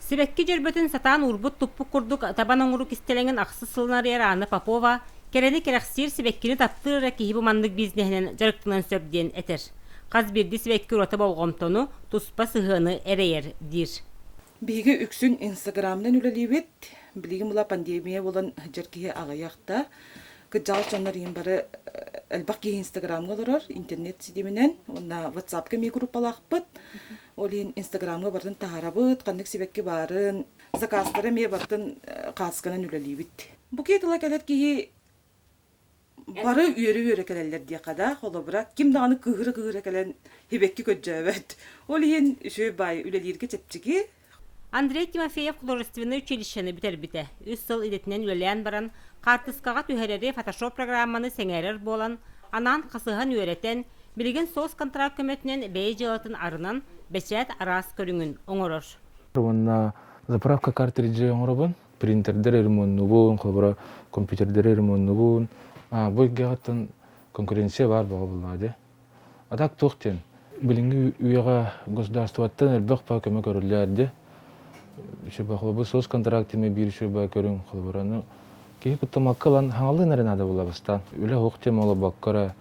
Сибэкки дьөрбөтүн сатаан уурбут-туппут курдук табан оҥоруу кистэлэҥин ахсыс сылын арыйар Анна Попова кэрэни кэрэхсиир сибэккини таптыыр эрэ киһи бу маннык бизнеһинэн дьарыктаныан сөп диэн этэр. Хас биирдии сибэкки ураты болҕомтону, туспа сыһыаны эрэйэр диир. Биһиги үксүн Инстаграмынан үлэлиибит. Билигин була пандемия буолан сылдьар киһи аҕыйах да. Кырдьаҕас дьоннор иһин бары элбэх киһи Инстаграмҥа олорор, интернет ситиминэн уонна WhatsApp-ка эмиэ группалаахпыт. Ол иһин Инстаграмҥа барытын таһаарабыт, ханнык сибэкки баарын, заказтары эмиэ барытын хаасканан үлэлиибит. Букет ыла кэлэр киһи бары үөрэ-үөрэ кэлэллэр диэххэ да, холобура, ким даҕаны кыыһыра-кыыһыра кэлэн сибэкки көрдьөөбөт. Ол иһин үчүгэй баай үлэлииргэ чэпчэки. Андрей Тимофеев художественнай училищены бүтэрбитэ. Үс сыл идэтинэн үлэлээн баран, хаартыскаҕа түһэрэри фотошоп программаны сэҥээрэр буолан, анаан хасыһан үөрэтэн, билигин соцконтракт көмөтүнэн бэйэ дьыалатын арынан, бэчээт араас көрүҥүн оҥорор. Уонна заправка картриджи оҥоробун, принтердэр ремоннуубун, холобура компьютердэри ремоннуубун. Бу эйгэҕиттэн конкуренция баар бөҕө буоллаҕа дии. А так туох диэн, билиҥҥи үйэҕэ государствоттан элбэх баа көмө көрүллэр дии. Үчүгэй холобур соцконтракт эмиэ биир үчүгэй көрүҥ холобура. Ну, киһи куттамакка ылан хаҥалыын эрэ наада буолла бастаан. Үлэ суох диэн олорбокко эрэ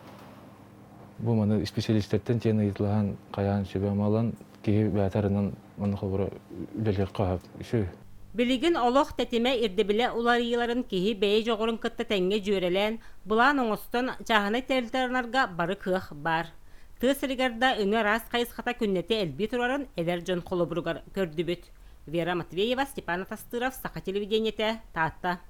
бу маны специалистэртэн тиэн ыйыталаһан хайаан сүбэ-ама ылан киһи бэйэтэ арынан манна холобура үлэлиэххэ сөп. Үчүгэй. Билигин олох тэтимэ ирдэбилэ уларыйыыларын киһи бэйэ дьоҕурун кытта тэҥҥэ дьүөрэлээн, былаан оҥостон, чааһынай тэрилтэлэрнарга бары кыах баар. Тыа сиригэр да өҥө араас хайысхата күннэтэ элбии турарын эдэр дьон холобуругар көрдүбүт. Вера Матвеева, Степан Атастыров, Саха телевидениетэ, Таатта.